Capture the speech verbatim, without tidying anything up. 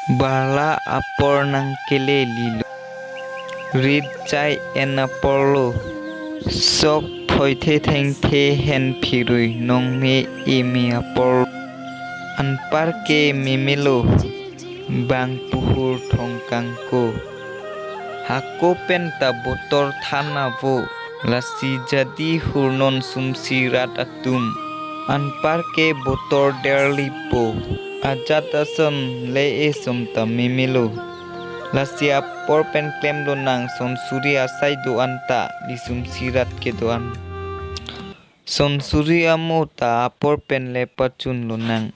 Barla apor nangkele lilo. Rit chai en aporlo. Sok phoithe thengthe hen phirui nongme eme apor. Anparke memelo. Bang puhur thongkangko. Hako penta botor than avo. Lasi jadi hurnon sumsi rat atum. Anparke botor derlipo. Ajat ason le-e som ta memelo. Lasi apor pen klemdonang, sonsuri asai do-an ta, li sumsi rat kedo-an. Sonsuri amo ta apor pen le pachunlonang.